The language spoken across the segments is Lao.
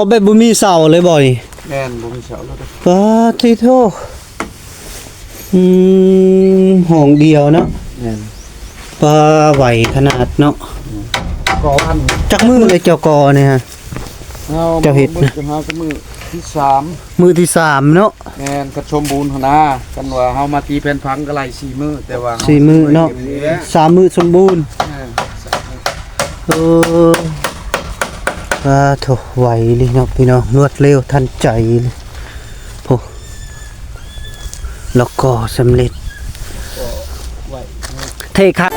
ເອົາແບບບໍ່ມີເສົາເລີຍບໍ່ນີ້? ແມ່ນ ບໍ່ມີເສົາເລີຍເດ້. ປາດຕິໂທ ອືມ ຫ້ອງດຽວເນາະ. ແມ່ນ. ປາ ໄວຂະໜາດເນາະ. ອືມ ກໍ່ວັນ ຈັກມື້ເລີຍເຈົ້າກໍ່ນີ້ຮະ? ເຮົາ ເຈົ້າເຮັດນະ ມື້ ມື້ທີສາມ ມື້ທີສາມເນາະ. ແມ່ນ ຄັນສົມບູນຫັ້ນນະ ຄັນວ່າເຮົາມາຕີແຜ່ນຜັງກໍໄລ່ສີ່ມື້ ແຕ່ວ່າເຮົາ ສີ່ມື້ເນາະ ສາມມື້ສົມບູນ. ເອີ ເອີ ປາໂທ ໄວອີ່ຫຼີເນາະພີ່ນ້ອງ ລວດເລັວທັນໃຈເລີຍ. ໂອ້ ລະກໍສຳເລັດ ເທຄານ.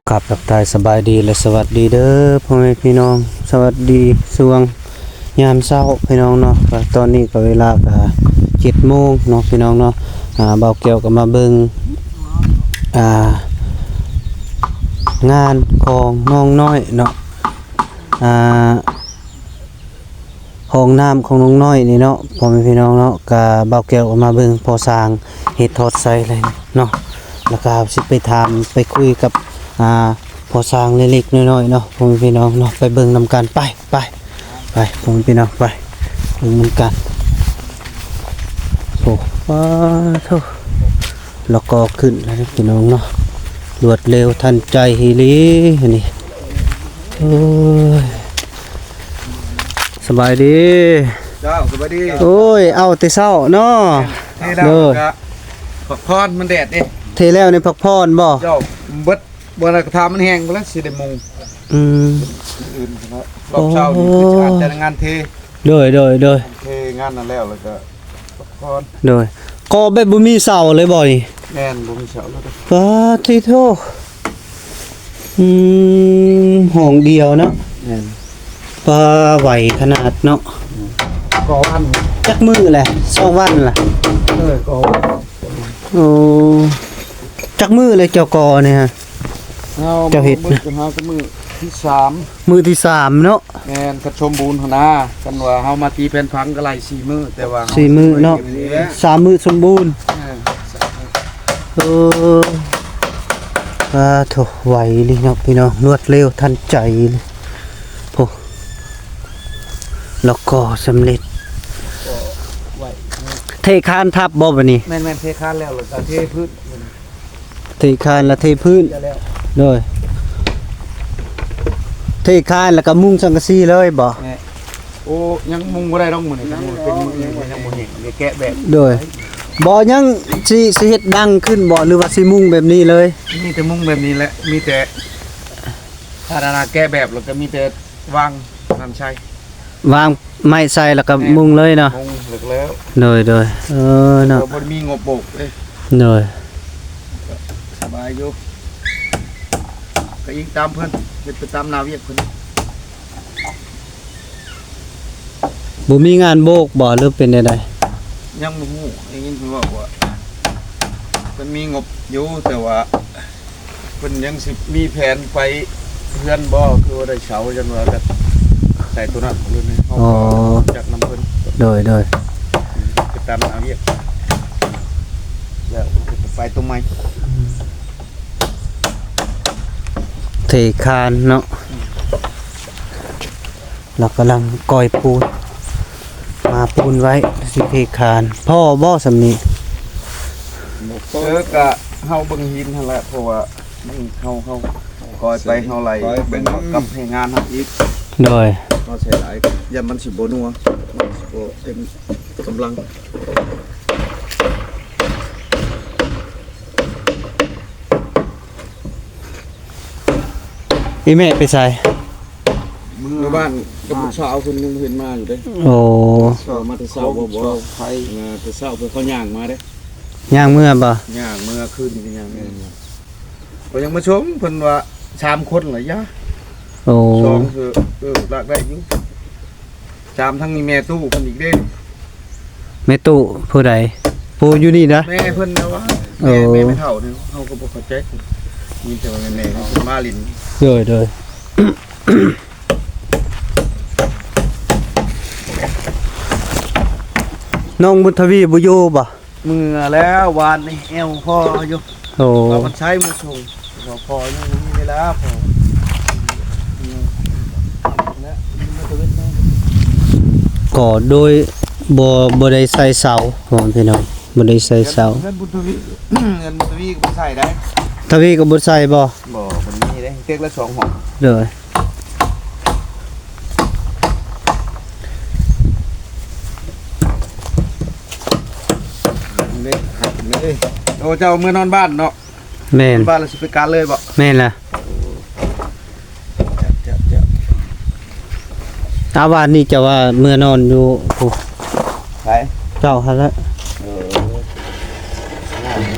ຄັບ ທັກທາຍສະບາຍດີ ແລະ ສະຫວັດດີເດີພໍ່ແມ່ພີ່ນ້ອງ. ສະຫວັດດີຊ່ວງຍາມເຊົ້າພີ່ນ້ອງເນາະ. ກໍຕອນນີ້ກໍເວລາກໍເຈັດໂມງເນາະພີ່ນ້ອງເນາະ. ອ່າ ບ່າວແກ້ວກໍມາເບິ່ງ ອ່າ ງານຂອງນ້ອງນ້ອຍເນາະ. ອ່າ ຫ້ອງນ້ຳຂອງນ້ອງນ້ອຍນີ້ເນາະ ພໍ່ແມ່ພີ່ນ້ອງເນາະ. ກະບ່າວແກ້ວກໍມາເບິ່ງພໍ່ຊ່າງເຮັດທອດໄຊແລ້ວເນາະ ແລ້ວກະເຮົາຊິໄປຖາມໄປຄຸຍກັບ ອ່າ ພໍ່ຊ່າງເລັກໆນ້ອຍໆເນາະ ພໍ່ແມ່ພີ່ນ້ອງເນາະ. ໄປເບິ່ງນຳກັນ ໄປ ໄປ ໄປ ພໍ່ແມ່ພີ່ນ້ອງ ໄປເບິ່ງນຳກັນ. ໂອ້ ປາໂທ ລະກໍຂຶ້ນແລ້ວພີ່ນ້ອງເນາະ ລວດເລັວທັນໃຈອີ່ຫຼີນີ້. ໂອ້ຍ ສະບາຍດີ. ເຈົ້າ ສະບາຍດີ. ໂອ້ຍ ເອົາແຕ່ເຊົ້າເນາະ. ເທແລ້ວ ເດີ ກໍພັກຜ່ອນ ມັນແດດເດ້. ເທແລ້ວນີ້ພັກຜ່ອນບໍ່? ເຈົ້າ ເບິດ ບໍ່ໄດ້ ກະຖາມັນແຫ້ງພຸ້ນລະ ຊິໄດ້ມຸງ. ອືມ ມື້ອື່ນພຸ້ນລະ ຮອບເຊົ້ານີ້ຄືຊິອາດຈະງານເທ. ໂດຍ ໂດຍ ໂດຍ ເທງານນັ້ນແລ້ວ ແລ້ວກໍພັກຜ່ອນ. ໂດຍ ກໍ່ແບບບໍ່ມີເສົາເລີຍບໍ່ນີ້? ແມ່ນ ບໍ່ມີເສົາເລີຍເດ້. ປາດຕິໂທ ອືມ ຫ້ອງດຽວເນາະ. ແມ່ນ. ປາ ໄວຂະໜາດເນາະ. ອືມ ກໍ່ວັນ ຈັກມື້ແຫຼະ? ສອງວັນລະ. ເອີ ກໍ່ວັນ. ໂອ້ ຈັກມື້ເລີຍເຈົ້າກໍ່ນີ້ຮະ? ເຮົາ ເຈົ້າເຮັດ ມື້ ນະ ມື້ທີສາມ ມື້ທີສາມເນາະ. ແມ່ນ ຄັນສົມບູນຫັ້ນນະ ຄັນວ່າເຮົາມາຕີແຜ່ນຜັງກໍໄລ່ສີ່ມື້ ແຕ່ວ່າເຮົາ ສີ່ມື້ເນາະ ສາມມື້ສົມບູນ. ເອີ ເອີ ປາໂທ ໄວອີ່ຫຼີເນາະພີ່ນ້ອງ ລວດເລັວທັນໃຈເລີຍ. ໂອ້ ລະກໍສຳເລັດ ກໍໄວ. ເທຄານທັບບໍ່ບາດນີ້? ແມ່ນໆ ເທຄານແລ້ວ ແລ້ວກໍເທພື້ນ. ເທຄານລະເທພື້ນ. ແລ້ວ ໂດຍ ເທຄານລະກະມຸງສັງກະສີເລີຍບໍ່? ແມ່ນ. ໂອ້ ຍັງມຸງບໍ່ໄດ້ດອກມື້ນີ້ ຍັງບໍ່ເປັນມື້ອື່ນ ຍັງບໍ່ເຫັນໄດ້ແກະແບບ. ໂດຍ ບໍ່ ຍັງຊິ ຊິເຮັດດັງຂຶ້ນບໍ່ ຫຼືວ່າຊິມຸງແບບນີ້ເລີຍ? ມີແຕ່ມຸງແບບນີ້ແຫຼະ ມີແຕ່ ຖ້າ ຖ້າ ຖ້າແກະແບບແລ້ວກໍມີແຕ່ວາງນັ້ນໃສ່ ວາງໄມ້ໃສ່ແລ້ວກໍ ແມ່ນ ມຸງເລີຍເນາະ. ມຸງແລ້ວກໍແລ້ວ. ໂດຍ ໂດຍ ເອີ ເນາະ ບໍ່ໄດ້ມີງົບໂບກເດ້. ໂດຍ ສະບາຍຢູ່ ກໍອີງຕາມເພິ່ນ ເຮັດໄປຕາມໜ້າວຽກເພິ່ນ. ບໍ່ມີງານໂບກບໍ່ ຫຼືເປັນແນວໃດ? ຍັງບໍ່ຮູ້ ໄດ້ຍິນເພິ່ນເວົ້າວ່າ ເພິ່ນມີງົບຢູ່ ແຕ່ວ່າ ເພິ່ນຍັງຊິມີແຜນໄປເຮືອນບໍ່ ຄືວ່າໄດ້ເສົາ ຈັ່ງວ່າກໍໃສ່ໂຕນັ້ນເລີຍ. ເຮົາ ອໍ ກໍຈັກນຳເພິ່ນ. ໂດຍ ໂດຍ ໄປຕາມໜ້າວຽກ ແລ້ວໄປຕົວໃໝ່. ເທຄານເນາະ ລາວກຳລັງກ່ອຍປູນ ມາປູນໄວ້ ຊິເທຄານ. ພໍບໍ່ສ່ຳນີ້? ບໍ່ພໍ. ເອີ ກະເຮົາເບິ່ງຫີນຫັ້ນແຫຼະ ເພາະວ່າມັນ ເຮົາ ເຮົາກ່ອຍໄປ ເຮົາໄລ່ເບິ່ງກັບແຮງງານເຮົາອີກ. ໂດຍ ເຮົາໃສ່ຫຼາຍ ຢ້ານມັນຊິບໍ່ນົວ ມັນຊິບໍ່ເຕັມກຳລັງ. ອີແມ່ໄປໃສ? ເມືອ ເມືອບ້ານກັບລູກສາວເພິ່ນຍັງເຫັນມາຢູ່ເດ້. ໂອ້ ເຂົາມາແຕ່ເຊົ້າບໍ່? ບໍ່ ມາແຕ່ເຊົ້າ ເພິ່ນເຂົາຍ່າງມາເດ້. ຍ່າງເມືອບໍ່? ຍ່າງເມືອ ຄືນນີ້ກໍຍ່າງເມືອ. ເອີ ກໍຍັງມາຊົມເພິ່ນວ່າສາມຄົນລະຢາ. ໂອ້ ສອງເທື່ອ ເອີ ລາກໄດ້ຢູ່. ຕາມທາງນີ້ແມ່ຕູ້ເພິ່ນອີກເດ້. ແມ່ຕູ້ຜູ້ໃດ? ຜູ້ຢູ່ນີ້ນະ? ແມ່ເພິ່ນນະວ່າ. ໂອ້ ແມ່ ແມ່ເຖົ້ານີ້ ເຮົາກໍບໍ່ເຂົ້າໃຈ ມີແຕ່ວ່າແມ່ ແມ່ເພິ່ນມາຫຼິ້ນ. ໂດຍ ໂດຍ ນ້ອງບຸນທະວີບໍ່ຢູ່ບໍ່? ເມື່ອແລ້ວ ວານນີ້ແອວພໍຢູ່. ໂອ້ ວ່າມັນໃຊ້ມາສົ່ງ ພໍ ພໍຍັງບໍ່ມີເວລາ ພໍ ແລະ ກໍໂດຍບໍ່ ບໍ່ໄດ້ໃສ່ເສົາ ພໍ່ແມ່ພີ່ນ້ອງ ບໍ່ໄດ້ໃສ່ເສົາ. ເຮືອນບຸນທະວີ ເຮືອນບຸນທະວີກໍບໍ່ໃສ່ໄດ້. ທະວີກໍບໍ່ໃສ່ບໍ່? ບໍ່ ບໍ່ມີເດ້ ເຕັກລະສອງຫ້ອງ. ໂດຍ ເດ້ ເດ້ ໂອ້ ເຈົ້າເມືອນອນບ້ານເນາະ. ແມ່ນ ບ້ານລະຊິໄປການເລີຍບໍ່? ແມ່ນລະ. ເຈົ້າ ເຈົ້າ ເຈົ້າ ອາ ວານນີ້ເຈົ້າວ່າເມືອນອນຢູ່ ຜູ້ໃສ? ເຈົ້າຫັ້ນລະ. ເອີ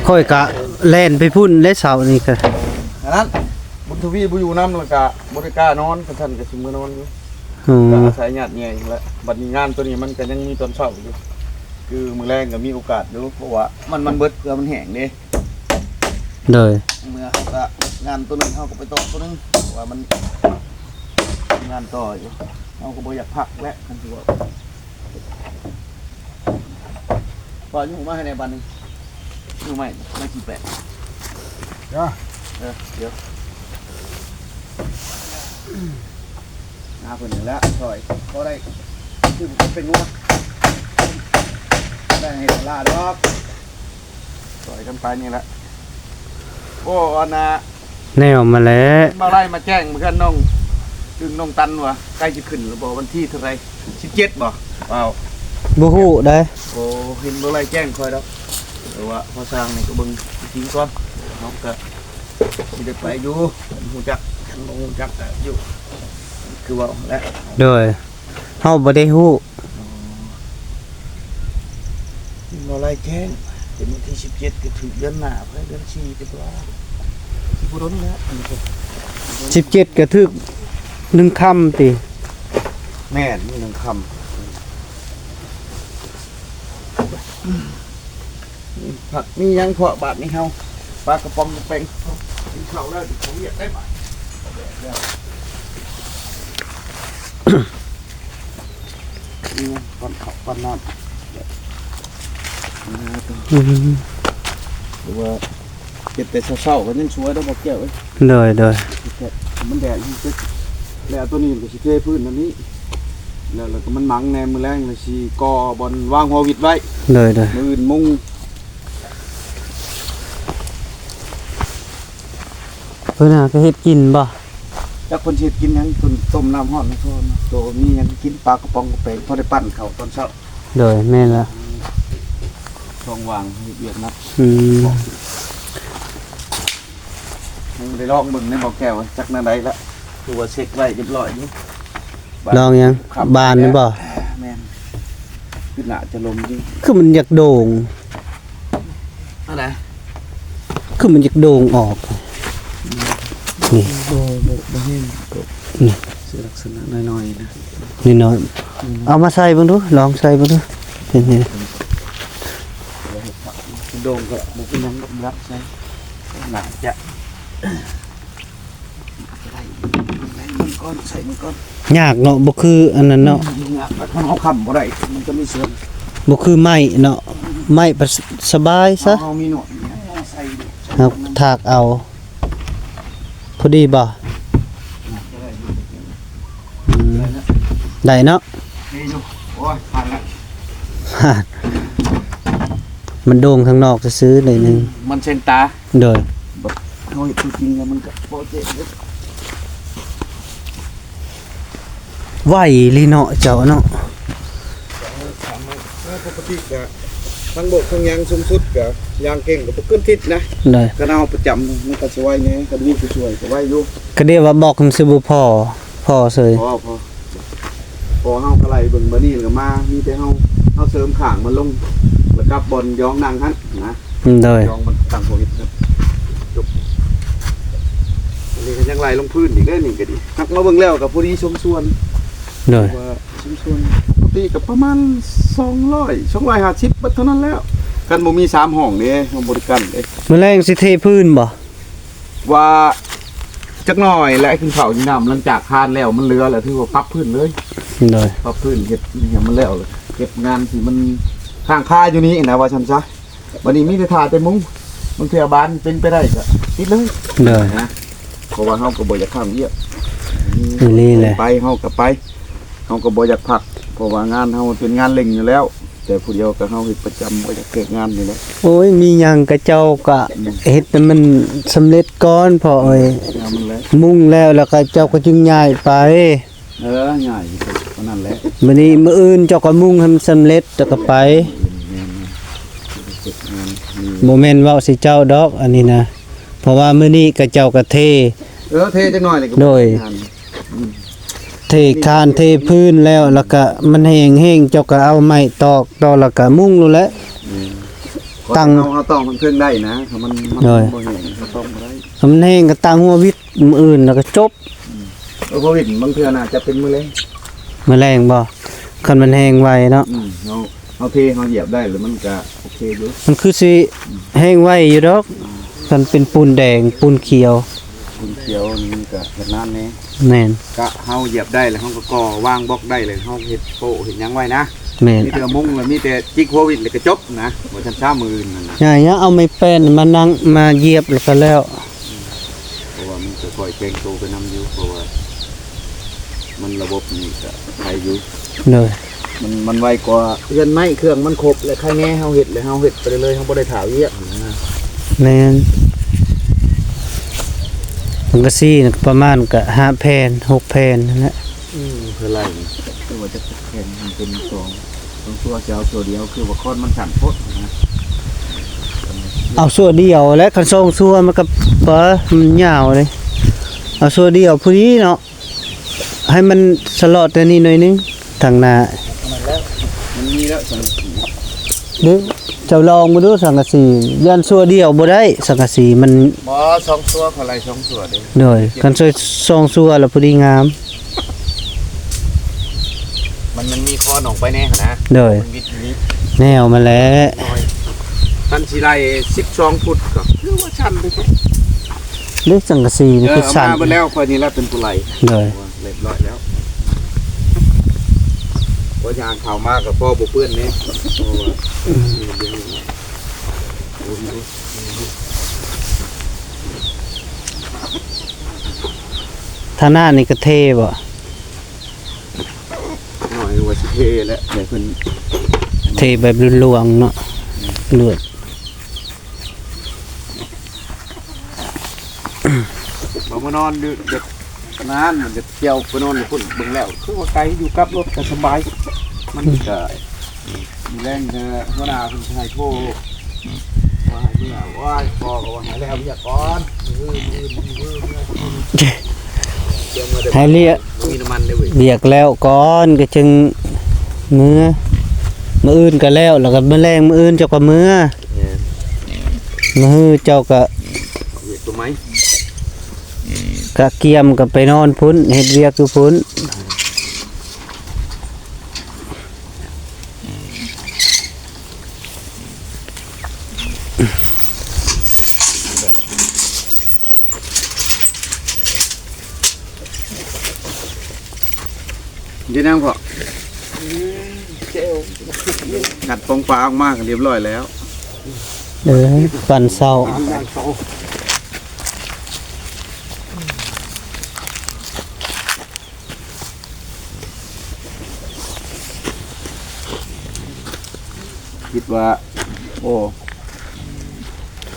ຂ້ອຍກະແລ່ນໄປພຸ້ນເດ້ເຊົ້ານີ້ກະ. ອັນນັ້ນ ບຸນທະວີບໍ່ຢູ່ນຳ ແລ້ວກະບໍ່ໄດ້ກ້ານອນ ຄັນຊັ້ນກະຊິເມືອນອນຢູ່. ອໍ ກະອາໄສຍາດແຍ່ຫັ້ນແຫຼະ. ບັດນີ້ງານໂຕນີ້ມັນກະຍັງມີຕອນເຊົ້າຢູ່ ຄືມື້ແລງກະມີໂອກາດຢູ່ ເພາະວ່າມັນ ມັນເບິດ ເພື່ອມັນແຫ້ງເດ້. ໂດຍ ເມື່ອເຮົາກະງານໂຕໜຶ່ງ ເຮົາກະໄປຕໍ່ໂຕໜຶ່ງ ເພາະວ່າມັນງານຕໍ່ຢູ່ ເຮົາກະບໍ່ຢາກພັກແຫຼະ ຄັນຊິເວົ້າ. ປ້ອນຫຍັງມາໃຫ້ແດ່ບາດນີ້ ຢູ່ໄມ້ ໄມ້ຂີ້ແປະ. ເອີ ດຽວ ຫາເພິ່ນນີ້ແຫຼະ ຊ່ອຍ ພໍໄດ້ຊື້ເປັນງົວ ໄດ້ໃຫ້ຫຼານດອກ. ຊ່ອຍກັນໄປນີ້ແຫຼະ. ໂອ້ ອັນນ່າ ແນວມາແລ້ວ ເຫັນບໍ່ໄລ່ມາແຈ້ງເພື່ອນນ້ອງ ຊຶ່ງນ້ອງຕັນວ່າໃກ້ຊິຂຶ້ນແລ້ວບໍ່ ວັນທີເທົ່າໃດ ສິບເຈັດບໍ່? ວ້າວ ບໍ່ຮູ້ໃດ. ໂອ້ ເຫັນບໍ່ໄລ່ແຈ້ງຂ້ອຍດອກ ແຕ່ວ່າພໍຊ່າງນີ້ກະເບິ່ງຈິງກ່ອນ ເຮົາກະຊິໄດ້ໄປຢູ່ ຮູ້ຈັກ ບໍ່ຮູ້ຈັກກະຢູ່ ຄືເວົ້າຫັ້ນແຫຼະ. ໂດຍ ເຮົາບໍ່ໄດ້ຮູ້. ອໍ ບໍ່ໄລ່ແຈ້ງ ເປັນວັນທີສິບເຈັດ ກະຖືກເດືອນໜ້າ ເດືອນສີ່ ກະວ່າ ຊິບໍ່ດົນແລ້ວ ສິບເຈັດ ກະຖືກໜຶ່ງຄ່ຳຕິ? ແມ່ນ ມີໜຶ່ງຄ່ຳ. ມີຜັກມີຫຍັງເພາະບາດນີ້ເຮົາ ປາກະປ໋ອງກະແປງ ກິນເຂົ້າແລ້ວ ເຮັດວຽກໄດ້ບາດນີ້. ນີ້ ປ້ອນເຂົ້າປ້ອນນ້ຳ ອືມ ຫຼືວ່າເຮັດແຕ່ເຊົ້າໆ ກະຍັງສວຍໄດ້ບໍ່ແກ້ວເອີຍ. ໂດຍ ໂດຍ ມັນແດດ ແລ້ວໂຕນີ້ກະຊິເທພື້ນອັນນີ້ ແລ້ວ ແລ້ວກະມັນໝັງແດ່ ມື້ແລງກະຊິກໍ່ບ່ອນວາງຫົວວິດໄວ້. ໂດຍ ໂດຍ ມື້ອື່ນມຸງ. ເພິ່ນຫາກະເຮັດກິນບໍ່? ຈັກເພິ່ນຊິເຮັດກິນຫຍັງ ຕົ້ມ ຕົ້ມນ້ຳຮ້ອນໃຫ້ເພິ່ນ ໂຕມີຫຍັງກິນ ປາກະປ໋ອງກະແປງ ພໍໄດ້ປັ້ນເຂົ້າຕອນເຊົ້າ. ໂດຍ ແມ່ນລະ ຊ່ອງວ່າງເຮັດວຽກນຳ. ອືມ ຍັງບໍ່ໄດ້ລອງເບິ່ງໃນບໍ່ແກ້ວ ຈັກແນວໃດລະ ຄືວ່າເຊັກໄວ້ຮຽບຮ້ອຍຢູ່. ລອງຫຍັງ? ບານນີ້ບໍ່? ແມ່ນ ຄືໜ້າຈະລົມຢູ່. ຄືມັນຢາກໂດ່ງ ອັນໃດ? ຄືມັນຢາກໂດ່ງອອກ. ນີ້ ບໍ່ ບໍ່ ບໍ່ແຮງ ນີ້ ຊິລັກສະນະນ້ອຍໆ ນະ ນ້ອຍໆ. ອືມ ເອົາມາໃສ່ເບິ່ງດູ ລອງໃສ່ເບິ່ງດູ ເປັນຫຍັງ? ໂດ່ງກະບໍ່ເປັນຫຍັງດອກ ລັກໃສ່ ໜ້າຈະ ຍາກເນາະ ບໍ່ຄືອັນນັ້ນເນາະ. ອືມ ຍາກ ຄັນເຮົາຄ້ຳບໍ່ໄດ້ ມັນຈະມີສ່ວນ ບໍ່ຄືໄມ້ເນາະ ໄມ້ປະ ສະບາຍຊະ. ເຮົາ ເຮົາມີໜວດ ເຮົາໃສ່ ເຮົາຖາກເອົາ ພໍດີບໍ່? ອືມ ໄດ້ເນາະ ດີຢູ່. ໂອ້ຍ ຜ່ານລະ ມັນໂດ່ງທາງນອກຊື່ໆ ໜ້ອຍໜຶ່ງ ມັນເຊັງຕາ. ໂດຍ ເຮົາເຮັດຕົວຈິງແລ້ວມັນກະບໍ່ເຈັບເດ້. ໄວລີເນາະເຈົ້າເນາະ. ເອີ ປົກກະຕິກະທັງບົກທັງຫຍັງ ສູງສຸດກະຍ່າງເກັ່ງກະບໍ່ເກີນທິດນະ. ໂດຍ ຄັນເຮົາປະຈຳມັນກະຊິໄວແດ່ ຄັນມີຜູ້ຊ່ວຍກະໄວຢູ່. ກະດຽວວ່າບອກມັນຊິບໍ່ພໍ ພໍເສີຍ ພໍ ພໍ ພໍເຮົາກະໄລ່ເບິ່ງບາດນີ້ລະກະມາ ມີແຕ່ເຮົາ ເຮົາເສີມຂ້າງມັນລົງ ລະກັບບ່ອນຢອງນັ່ງຫັ້ນນະ. ອືມ ໂດຍ ຢອງມັນຕັ້ງໂຄວິດນະ ຈົບ. ອັນນີ້ກະຍັງໄລ່ລົງພື້ນອີກເດ້ ນີ້ກະດີ ຫາກມາເບິ່ງແລ້ວກະພໍດີສົມສ່ວນ. ໂດຍ ວ່າສົມສ່ວນ ປົກກະຕິກະປະມານສອງຮ້ອຍ ສອງຮ້ອຍຫ້າສິບ ເບິດເທົ່ານັ້ນແລ້ວ ຄັນບໍ່ມີສາມຫ້ອງເດ້ ຫ້ອງບໍລິການເດ້. ມື້ແລງຊິເທພື້ນບໍ່? ວ່າຈັກໜ້ອຍແຫຼະ ກິນເຂົ້າກິນນ້ຳ ຫຼັງຈາກຄານແລ້ວມັນເຫຼືອແລ້ວ ຖືວ່າປັບພື້ນເລີຍ. ໂດຍ ປັບພື້ນ ເຮັດໃຫ້ມັນແລ້ວ ເກັບງານທີ່ມັນຄ້າງຄາຢູ່ນີ້ນະ ວ່າຊັ້ນຊະ. ບັດນີ້ມີແຕ່ຖ້າແຕ່ມຸງ ບາງເທື່ອບານເປັນໄປໄດ້ກໍຕິດເລີຍ ໂດຍ ນະ ເພາະວ່າເຮົາກໍບໍ່ຢາກຄ້າງວຽກ ອີ່ຫຼີແຫຼະ ໄປເຮົາກໍໄປ ເຮົາກໍບໍ່ຢາກພັກ ເພາະວ່າງານເຮົາມັນເປັນງານເລັ່ງຢູ່ແລ້ວ ແຕ່ຜູ້ດຽວກໍເຮົາເຮັດປະຈຳ ບໍ່ຢາກແທກງານນີ້ແຫຼະ. ໂອ້ຍ ມີຫຍັງຂະເຈົ້າກໍ ອືມ ເຮັດໃຫ້ມັນສຳເລັດກ່ອນພໍ່ເອີຍ ເອົາມັນແຫຼະ ມຸງແລ້ວ ແລ້ວກໍເຈົ້າກໍຈຶ່ງຍ້າຍໄປ. ເອີ ງ່າຍເທົ່ານັ້ນແຫຼະ ມື້ນີ້ມື້ອື່ນເຈົ້າກໍມຸງໃຫ້ມັນສຳເລັດ ແລ້ວກໍໄປ ແມ່ນໆ ເຮັດງານ ອືມ ບໍ່ແມ່ນເວົ້າໃສ່ເຈົ້າດອກ ອັນນີ້ນະ ເພາະວ່າມື້ນີ້ຂະເຈົ້າກໍເທ ເອີ ເທຈັກໜ້ອຍແລ້ວກໍ ໂດຍ ງານ ອືມ ເທຄານເທພື້ນແລ້ວ ແລ້ວກໍມັນແຫ້ງໆ ເຈົ້າກໍເອົາໄມ້ຕອກຕໍ່ ແລ້ວກໍມຸງໂລດແຫຼະ ອືມ ຕັ້ງ ເຮົາ ເຮົາຕ້ອງເທິງໄດ້ນະ ຖ້າມັນ ມັນ ໂດຍ ບໍ່ແຫ້ງເຮົາຕ້ອງບໍ່ໄດ້ ຖ້າມັນແຫ້ງກໍຕັ້ງຫົວວິດ ມື້ອື່ນແລ້ວກໍຈົບ ອືມ ເອີ ບໍ່ວິດ ບາງເທື່ອໜ້າຈະເປັນມື້ແລງ ມື້ແລງບໍ່? ຄັນມັນແຫ້ງໄວເນາະ ອືມ ເຮົາ ເຮົາເທເຮົາຢຽບໄດ້ແລ້ວມັນກະໂອເຄຢູ່ ມັນຄືຊິ ອືມ ແຫ້ງໄວຢູ່ດອກ ອືມ ຄັນເປັນປູນແດງ ປູນຂຽວ ປູນຂຽວນີ້ມັນກະເຮັດນານແດ່ ແມ່ນ ກະເຮົາຢຽບໄດ້ແລ້ວເຮົາກໍກໍ່ວາງບລັອກໄດ້ແລ້ວເຮົາເຮັດໂປ້ເຮັດຫຍັງໄວ້ນະ ແມ່ນ ມີແຕ່ມຸງແລ້ວມີແຕ່ຈິກຫົວວິດແລ້ວກະຈົບນະ ບໍ່ທັນຊ້າມື້ອື່ນນັ້ນນະ ຢ່າ ຢ່າເອົາໄມ້ແປ້ນມານັ່ງມາຢຽບແລ້ວກໍແລ້ວ ເພາະວ່າມັນກໍຄ່ອຍແຂງໂຕໄປນຳຢູ່ ເພາະວ່າມັນລະບົບນີ້ກໍໄຄຢູ່ ໂດຍ ມັນ ມັນໄວກວ່າເຮືອນໄມ້ເຄື່ອງມັນຄົບ ແລະ ໄຄແນ່ເຮົາເຮັດ ແລະ ເຮົາເຮັດໄປເລື້ອຍໆ ເຮົາບໍ່ໄດ້ຖ້າວຽກນະ ແມ່ນ ສັງກະສີນະ ປະມານກະຫ້າແຜ່ນ ຫົກແຜ່ນຫັ້ນແຫຼະ ອືມ ເທົ່າໃດນີ້ ຄືວ່າຈະແຜ່ນມັນເປັນສອງ ສອງຊົ່ວ ຊິເອົາຊົ່ວດຽວ ຄືວ່າຄອນມັນສັ້ນໂພດນະ ເອົາຊົ່ວດຽວແຫຼະ ຄັນສອງຊົ່ວມັນກໍ ປະ ມັນຍາວເດ້ ເອົາຊົ່ວດຽວພໍດີເນາະ ໃຫ້ມັນສະຫຼອດແຕ່ນີ້ໜ້ອຍໜຶ່ງ ທາງໜ້າ ມັນມີແລ້ວສັງກະສີ ເດ້ ເຈົ້າລອງເບິ່ງດູສັງກະສີ ຢ້ານຊົ່ວດຽວບໍ່ໄດ້ ສັງກະສີມັນ ບໍ່ ສອງຊົ່ວ ເຂົາໄລ່ສອງຊົ່ວເດ້ ໂດຍ ຄັນຊ່ວຍສອງຊົ່ວແລ້ວພໍດີງາມ ມັນ ມັນມີຄອນອອກໄປແນ່ຫັ້ນນະ ໂດຍ ມັນວິດນີ້ ແນວມາແລ້ວ ຄັນຊິໄລ່ສິບສອງຟຸດກໍຄືວ່າຊັນໄປແທ້ ເດ້ ສັງກະສີນີ້ ເອີ ຄືຊັ້ນ ເອົາມາເບິດແລ້ວ ຂ້ອຍນີ້ແຫຼະເປັນຜູ້ໄລ່ ໂດຍ ຮຽບຮ້ອຍແລ້ວ ພໍຍ່າງເຂົ້າມາກໍພໍບໍ່ເປື້ອນເດ້ ເພາະວ່າ ອືມ ທາງໜ້ານີ້ກໍເທບໍ່? ໜ້ອຍວ່າຊິເທແຫຼະ ໃຫ້ເພິ່ນ ເທແບບຫຼວງໆເນາະ ລວດ ບາງມື້ນອນຢູ່ແບບນານ ມັນຈະທ່ຽວໄປນອນຢູ່ພຸ້ນ ເບິ່ງແລ້ວຄືວ່າໄກ ຢູ່ກັບລົດກໍສະບາຍ ມັນກໍ ມື້ແລງເດີ ຫົວໜ້າເພິ່ນໃຫ້ໂທວ່າໃຫ້ເມືອ ໂອ້ຍ ພໍ່ກໍວ່າໃຫ້ແລ້ວວຽກກ່ອນ ມື້ອື່ນ ມື້ອື່ນ ມື້ອື່ນ ເມືອ ໃຫ້ລຽກ ບໍ່ມີນ້ຳມັນເດ້ເວີຍ ວຽກແລ້ວກ່ອນກໍຈຶ່ງເມືອ ມື້ອື່ນກໍແລ້ວ ແລ້ວກໍມື້ແລງມື້ອື່ນເຈົ້າກໍເມືອ ແມ່ນ ມື້ຮືເຈົ້າກໍ ວຽກຕົວໃໝ່ ກະກຽມກໍໄປນອນພຸ້ນ ເຮັດວຽກຢູ່ພຸ້ນ. ເຮັດຫຍັງພໍ່? ອືມ ແຈ່ວ ງັດປ່ອງປາອອກມາກໍຮຽບຮ້ອຍແລ້ວ. ເອີ ປັນເຊົາ. ຄິດວ່າ ໂອ້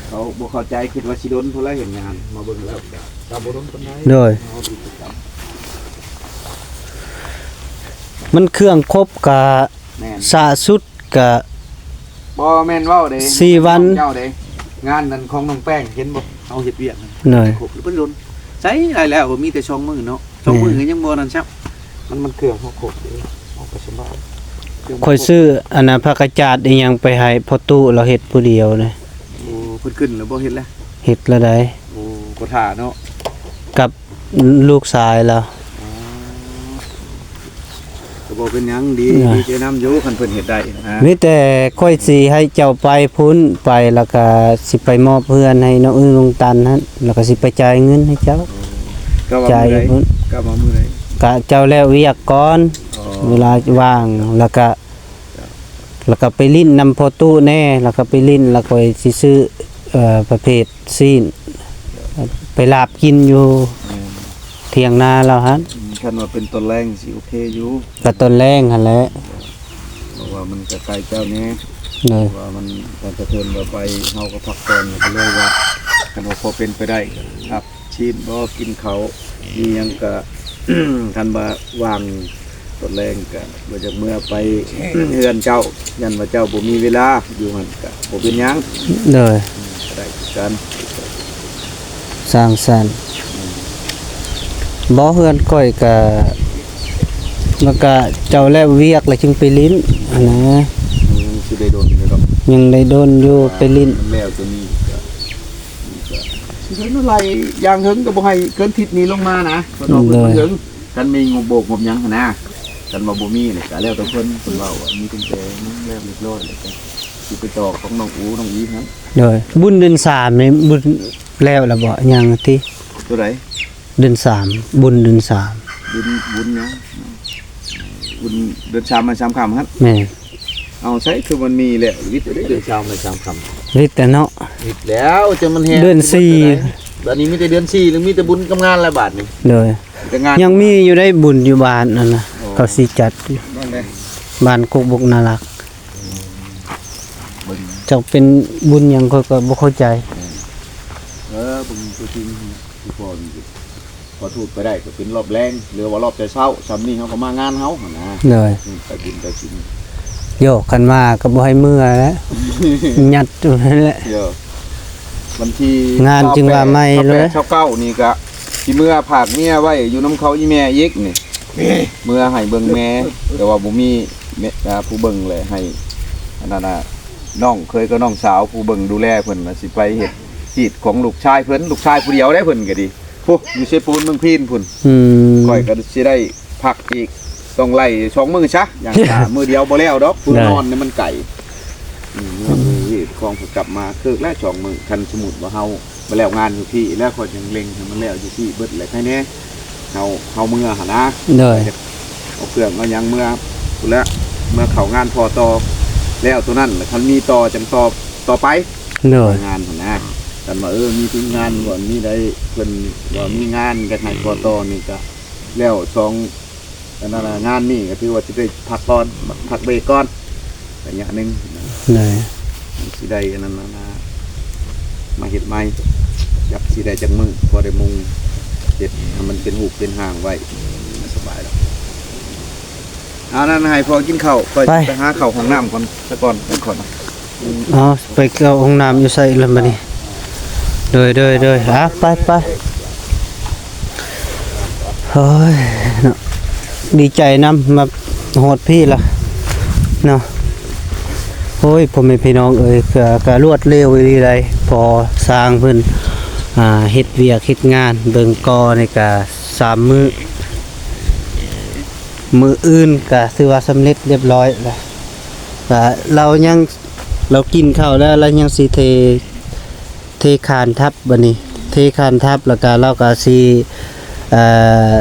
ເຂົາບໍ່ເຂົ້າໃຈ ຄິດວ່າຊິດົນພຸ້ນລະເຮັດງານ ມາເບິ່ງແລ້ວກະ ກະບໍ່ດົນປານໃດ. ໂດຍ ເຮົາຕິດຕາມ ມັນເຄື່ອງຄົບກະ ແມ່ນ ຊ້າສຸດ ກະ ບໍ່ແມ່ນເວົ້າເດ້ ສີ່ວັນ ເຈົ້າເດ້ ງານນັ້ນຂອງນ້ອງແປ້ງ ເຫັນບໍ່ ເຮົາເຮັດວຽກນັ້ນ ໂດຍ ຄົບບໍ່ດົນ ໃຊ້ໄດ້ແລ້ວ ມີແຕ່ສອງມື້ເນາະ ສອງມື້ ແມ່ນ ກໍຍັງບໍ່ນັ້ນຊ້ຳ ມັນ ມັນເຄື່ອງເຮົາຄົບເດ້ ເຮົາກໍສະບາຍ ຂ້ອຍຊື້ອັນນ່າ ຜັກກະຈາດອີ່ຫຍັງໄປໃຫ້ພໍ່ຕູ້ ລາວເຮັດຜູ້ດຽວເດ້. ໂອ້ ເພິ່ນຂຶ້ນແລ້ວບໍ່ ເຮັດແລ້ວ? ເຮັດແລ້ວໃດ໋. ໂອ້ ບໍ່ຖ້າເນາະ ກັບ ລູກຊາຍລາວ. ອໍ ກໍບໍ່ເປັນຫຍັງ ດີ ເອີ ດີໃຈນຳຢູ່ ຄັນເພິ່ນເຮັດໄດ້ນະ. ມີແຕ່ຂ້ອຍຊິໃຫ້ເຈົ້າໄປພຸ້ນ ໄປແລ້ວກະຊິໄປມອບເຮືອນໃຫ້ນ້ອງອຶ້ງນ້ອງຕັນຫັ້ນ ແລ້ວກະຊິໄປຈ່າຍເງິນໃຫ້ເຈົ້າ. ອໍ ກະວ່າມື້ໃດ? ກະວ່າມື້ໃດ? ກະເຈົ້າແລ້ວວຽກກ່ອນ. ອໍ ເວລາວ່າງ ແລ້ວກະ ເຈົ້າ ແລ້ວກໍໄປຫຼິ້ນນຳພໍ່ຕູ້ແດ່ ແລ້ວກໍໄປຫຼິ້ນ ແລ້ວຂ້ອຍຊິຊື້ ເອີ ປະເພດຊີ້ນ ໄປລາບກິນຢູ່ ແມ່ນ ທ່ຽງນາລາວຫັ້ນ. ອືມ ຄັນວ່າເປັນຕອນແລງຊິໂອເຄຢູ່. ກໍຕອນແລງຫັ້ນແຫຼະ ເພາະວ່າມັນກໍໃກ້ເຈົ້າແດ່. ໂດຍ ວ່າມັນ ການກະເທີນວ່າໄປ ເຮົາກໍພັກຜ່ອນ ກໍເລີຍວ່າ ຄັນວ່າພໍເປັນໄປໄດ້ ຮັບຊີ້ນບໍ່ ກິນເຂົ້າ ມີຫຍັງກໍ ຄັນວ່າວ່າງຕອນແລງກໍບໍ່ຢາກເມືອໄປເຮືອນເຈົ້າ ຢ້ານວ່າເຈົ້າບໍ່ມີເວລາຢູ່ຫັ້ນ ກໍບໍ່ເປັນຫຍັງ. ໂດຍ ອືມ ກໍໄດ້ຄືກັນ. ສ້າງສັນ ອືມ ບໍ່ ເຮືອນຂ້ອຍກະ ມັນກະເຈົ້າແລ້ວວຽກແລ້ວຈຶ່ງໄປຫຼິ້ນຫັ້ນນະ. ອືມ ຊິໄດ້ດົນຢູ່ດອກ ຍັງໄດ້ດົນຢູ່ ໄປຫຼິ້ນ ມັນແລ້ວຕົວນີ້ກະ ກະຊິໄດ້ມາໄລ່ຢ່າງເຖິງ ກໍບໍ່ໃຫ້ເກີນທິດນີ້ລົງມານະ ເພິ່ນວ່າເພິ່ນ ໂດຍ ເຖິງ ຄັນມີງົບໂບກງົບຫຍັງຫັ້ນນະ. ຄັນວ່າບໍ່ມີນີ້ກະແລ້ວແຕ່ເພິ່ນ ເພິ່ນເວົ້າວ່າມີຕັ້ງແຕ່ຍັງແລ້ວຮຽບຮ້ອຍ ແລ້ວກະຊິໄປຕໍ່ຂອງນ້ອງອູ ນ້ອງອີຫັ້ນ. ໂດຍ ບຸນເດືອນສາມນີ້ ບຸນແລ້ວລະບໍ່? ຍັງຕິ ຕົວໃດ? ເດືອນສາມ ບຸນເດືອນສາມ ບຸນ ບຸນຫຍັງ? ບຸນເດືອນສາມ ແມ່ນສາມຄ່ຳຫັ້ນ. ແມ່ນ. ເອົາ ໃສຄືມັນມີແລ້ວ ວິດເດ້ເດືອນສາມ ແມ່ນສາມຄ່ຳ ວິດແລ້ວເນາະ. ວິດແລ້ວ ຈົນມັນແຮງ ເດືອນສີ່ ບັດນີ້ມີແຕ່ເດືອນສີ່ ຫຼື ມີແຕ່ບຸນກັບງານແລ້ວບາດນີ້. ໂດຍ ແຕ່ງານ ຍັງມີຢູ່ໄດ໋ ບຸນຢູ່ບ້ານນັ້ນນະ. ອໍ ເຂົາຊິຈັດຢູ່ ບ້ານໃດ? ບ້ານກົກບົກນາລັກ. ເບິ່ງ ຈັກເປັນບຸນຫຍັງ ຂ້ອຍກໍບໍ່ເຂົ້າໃຈ. ເອີ ເບິ່ງຕົວຈິງ ຄືກ່ອນ ຂໍໂທດໄປໄດ້ກໍເປັນລອບແລງ ຫຼືວ່າລອບແຕ່ເຊົ້າ. ຊ່ຳນີ້ເຮົາກໍມາງານເຮົາຫັ້ນນະ. ໂດຍ ອືມ ໄປບຸນໄປສິນ. ໂຢ ຄັນວ່າກໍບໍ່ໃຫ້ເມືອແຫຼະ ຍັດຢູ່ຫັ້ນແຫຼະ. ໂຢ ວັນທີ ງານຈຶ່ງວ່າໃໝ່ເລີຍ ຊາວແປດ ຊາວເກົ້ານີ້ກະຊິເມືອຝາກເມຍໄວ້ຢູ່ນຳເຂົາອີ່ແມ່ອີກນີ້ ເມືອໃຫ້ເບິ່ງແມ່ ແຕ່ວ່າບໍ່ມີແມ່ ອ່າ ຜູ້ເບິ່ງແຫຼະ ໃຫ້ອັນນັ້ນນະ ນ້ອງເຂີຍກັບນ້ອງສາວຜູ້ເບິ່ງດູແລເພິ່ນ ວ່າຊິໄປເຮັດຮີດຂອງລູກຊາຍເພິ່ນ ລູກຊາຍຜູ້ດຽວເດ້ເພິ່ນກໍດີ. ພຸ້ນ ຢູ່ເຊໂປນເມືອງພີນພຸ້ນ. ອືມ ຂ້ອຍກໍຊິໄດ້ພັກອີກ ຕ້ອງໄລ່ສອງມື້ຊະ ຢ່າງຊ້າມື້ດຽວບໍ່ແລ້ວດອກ ຜູ້ນອນນີ້ມັນໄກ. ອືມ ເຮືອນນີ້ຂອງກໍກັບມາເຄີກແລ້ວສອງມື້ ຄັນສົມມຸດວ່າເຮົາໄປແລ້ວງານຢູ່ພີ້ແລ້ວ ຂ້ອຍຈັ່ງເລັ່ງໃຫ້ມັນແລ້ວຢູ່ພີ້ເບິດແຫຼະ ໃຄແນ່ ເຮົາ ເຮົາເມືອຫັ້ນນະ. ໂດຍ ເອົາເຄື່ອງເອົາຫຍັງເມືອພຸ້ນແຫຼະ ເມືອເຂົ້າງານພໍ່ຕໍ່ ແລ້ວຕົວນັ້ນລະ ຄັນມີຕໍ່ຈັ່ງຕໍ່ ຕໍ່ໄປ. ໂດຍ ງານຫັ້ນນະ ຄັນວ່າ ເອີ ມີທີມງານວ່າມີໄດ້ ເພິ່ນວ່າມີງານຢາກໃຫ້ຕໍ່ຕໍ່ນີ້ກະແລ້ວສອງ ອັນນັ້ນນະ ງານນີ້ກໍຖືວ່າຊິໄດ້ພັກກ່ອນ ພັກເບຣກກ່ອນໄລຍະໜຶ່ງ. ໂດຍ ຊິໄດ້ອັນນັ້ນນະ ມາເຮັດໃໝ່ ຈັກຊິໄດ້ຈັກມື້ ພໍໄດ້ມຸງເຮັດໃຫ້ມັນເປັນຮູບເປັນຮ່າງໄວ້ ສະບາຍແລ້ວ. ເອົານັ້ນ ໃຫ້ພໍ່ກິນເຂົ້າ ຂ້ອຍໄປ ໄປຫາເຂົ້າຫ້ອງນ້ຳກ່ອນ ສະກ່ອນ ກ່ອນ. ເອົາ ໄປເຂົ້າຫ້ອງນ້ຳຢູ່ໃສລະບັດນີ້? ໂດຍ ໂດຍ ໂດຍ ອ່ະ ໄປ ໄປ. ໂອ້ຍ ເນາະ ດີໃຈນຳ ມາຮອດພີ້ລະເນາະ. ໂອ້ຍ ພໍ່ແມ່ພີ່ນ້ອງເອີຍ ກະ ກະລວດເລັວອີ່ຫຼີໃດ໋ ພໍສ້າງເພິ່ນ ອ່າ ເຮັດວຽກເຮັດງານ ເບິ່ງກໍນີ້ກະສາມມື້ ມື້ອື່ນກະຖືວ່າສຳເລັດລຽບຮ້ອຍລະ ກະລາວຍັງ ລາວກິນເຂົ້າແລ້ວ ລາວຍັງຊິເທ ເທຄານທັບ ບັດນີ້ເທຄານທັບ ແລ້ວກະລາວກະຊິ ເອີ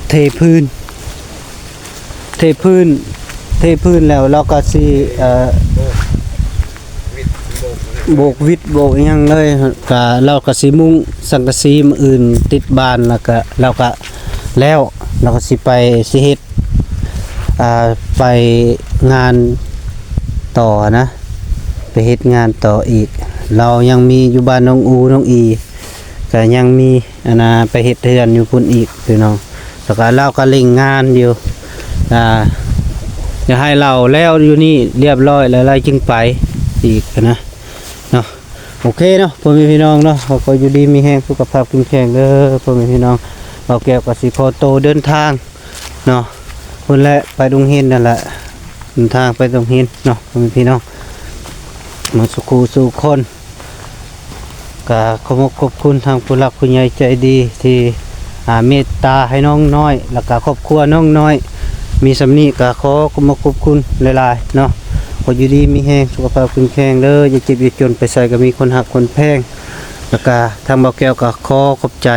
ເທພື້ນ ເທພື້ນ ເທພື້ນແລ້ວລາວກະຊິ ເອີ ໂບກວິດໂບກຫຍັງເລີຍ ກະລາວກະຊິມຸງສັງກະສີມື້ອື່ນຕິດບານ ແລ້ວກະລາວກະແລ້ວ ລາວກະຊິໄປ ຊິເຮັດ ອ່າ ໄປງານຕໍ່ນະ ໄປເຮັດງານຕໍ່ອີກ. ລາວຍັງມີຢູ່ບ້ານນ້ອງອູ ນ້ອງອີ ກະຍັງມີ ອັນນ່າ ໄປເຮັດເຮືອນຢູ່ພຸ້ນອີກ ພີ່ນ້ອງ. ແລ້ວກະລາວກະເລັ່ງງານຢູ່ ອ່າ ຢາກໃຫ້ລາວແລ້ວຢູ່ນີ້ລຽບຮ້ອຍແລ້ວ ລາວຈຶ່ງໄປອີກນະ ເນາະ. ໂອເຄເນາະ ພໍ່ແມ່ພີ່ນ້ອງເນາະ, ຂໍຢູ່ດີມີແຮງ ສຸຂະພາບເຂັ້ມແຂງເດີ ພໍ່ແມ່ພີ່ນ້ອງ. ບ່າວແກ້ວກໍຊິຂໍໂຕເດີນທາງເນາະ ພຸ້ນແຫຼະ ໄປດົງເຫັນນັ້ນແຫຼະ ເດີນທາງໄປດົງເຫັນເນາະ ພໍ່ແມ່ພີ່ນ້ອງ ໝົດສູ່ຄູ່ສູ່ຄົນ. ກໍຂອບອົກຂອບຄຸນທາງຜູ້ຫຼັກຜູ້ໃຫຍ່ໃຈດີທີ່ ອ່າ ເມດຕາໃຫ້ນ້ອງນ້ອຍ ແລ້ວກໍຄອບຄົວນ້ອງນ້ອຍ. ມີສ່ຳນີ້ກໍຂໍຂອບອົກຂອບຄຸນຫຼາຍໆເນາະ. ຂໍຢູ່ດີມີແຮງ ສຸຂະພາບເຂັ້ມແຂງເດີ ຢ່າເຈັບຢ່າຈົນ ໄປໃສກໍມີຄົນຮັກຄົນແພງ. ແລ້ວກໍທາງບ່າວແກ້ວກໍຂໍຂອບໃຈ